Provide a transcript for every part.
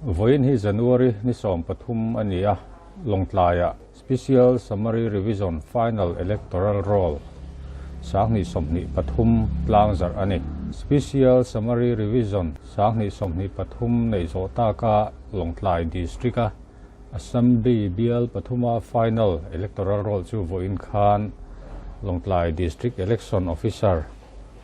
Vawiin hi January ni 13 a ni a, Lawngtlaiah Special Summary Revision Final Electoral Roll 2023 tlang zarh a ni. Special Summary Revision 2023 neih zawh taka Lawngtlai District-a Assembly bial pathuma Final Electoral Roll chu vawiin khan Lawngtlai District Election Officer,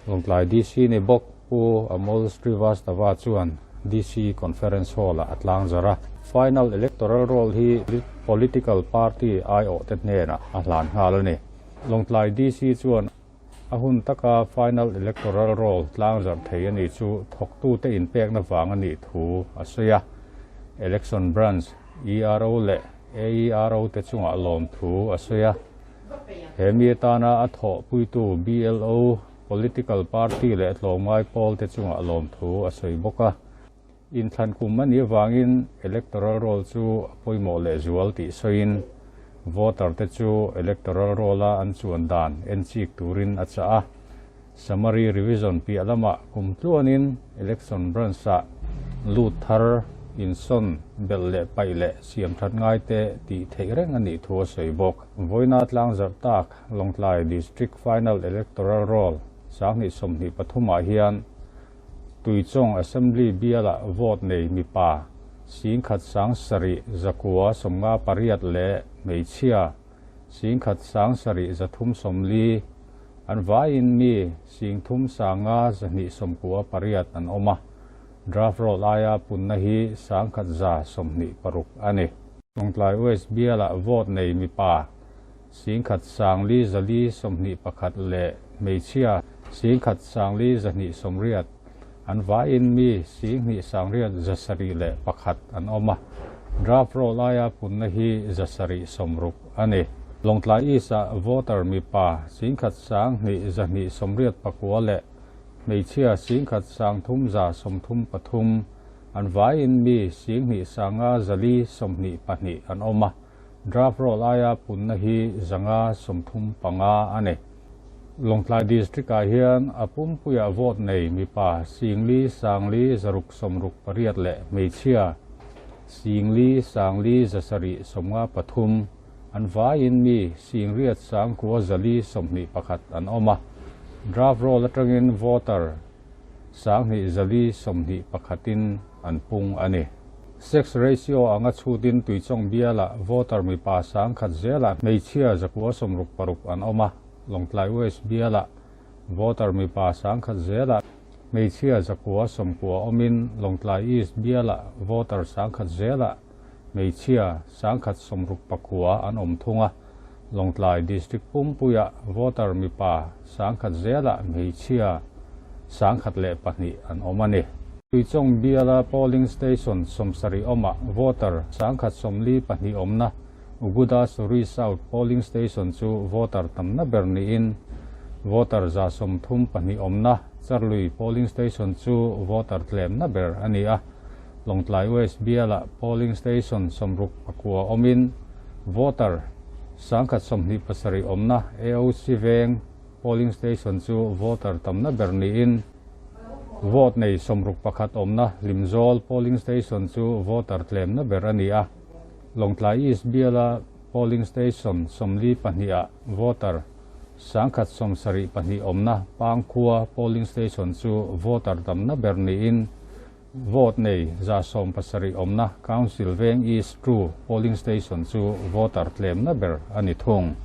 Lawngtlai DC ni bawk Pu Amol Srivastava chuan DC Conference Hall-ah a tlang zarh a. Final Electoral Roll hi Political Party aiawhte hnenah a hlan nghal a ni. Lawngtlai DC chuan a hun taka Final Electoral Roll tlang zarh thei a ni chu thawktute inpekna vang a nih thu a sawi a. Election Branch, ERO leh AERO te chungah lawmthu a sawi a. He mi atana a thawhpuitu BLO, Political party leh tlawmngai pawl te chungah lawmthu a sawi bawk a. Inthlan kum a nih avangin electoral roll chu a pawimawh lehzual tih sawiin voter te chu electoral roll-a an chuan dan en chik turin a chah a. Summary revision piah lamah kum tluanin election branch-ah lut thar, insawn, belh leh paih leh siam that ngai te tih theih reng a nih thu a sawi bawk. Vawiina tlangzarh tak Lawngtlai District Final Electoral Roll 2023 ah hian Tuichawng Assembly bialah vote nei mipa 17,758 leh hmeichhia 17,340 an vaiin mi 35,298 an awm a, draft roll aia punna hi 1,126 a ni. Lawngtlai West bialah vote nei mipa 14,421 leh hmeichhia 14,280 an vaiin mi 28,701 an awm a, draft roll aia punna hi 760 a ni. Lawngtlai East-ah voter mipa 12,289 leh hmeichhia 13,333 an vaiin mi 25,422 an awm a, Draft roll aia punna hi 535 a ni. Lawngtlai District-ah hian a pumpuiah vote nei mipa 54,668 leh hmeichhia 54,753 an vaiin mi 89,421 an awm a. Draft roll atangin voter 2421-in an pung a ni. Sex ratio anga chhutin Tuichawng bialah voter mipa 1000 zelah hmeichhia 966 an awm a, Lawngtlai West bialah voter mipa 1000 zelah hmeichhia 990 awmin Lawngtlai East bialah voter 1000 zelah hmeichhia 1069 an awm thung a, Lawngtlai District pumpuiah voter mipa 1000 zelah hmeichhia 1002 an awm a ni. Tuichawng biala polling station 70 awmah voter 1042 awmna Uguda Suri South polling station chu voter tamna ber niin voter 132 awmna Charlui polling station chu voter tlemna ber a ni a. Lawngtlai West biala polling station 69 awmin voter 1027 awmna AOC Veng polling station chu voter tamna ber niin vote nei 61 awmna Limzawl polling station chu voter tlemna ber a ni a. Lawngtlai East biala polling station 42-ah voter 1072 awmna Pangkhua polling station chu voter tamna ber niin vote nei 170 awmna Council Veng East 2 polling station chu voter tlemna ber a ni thung.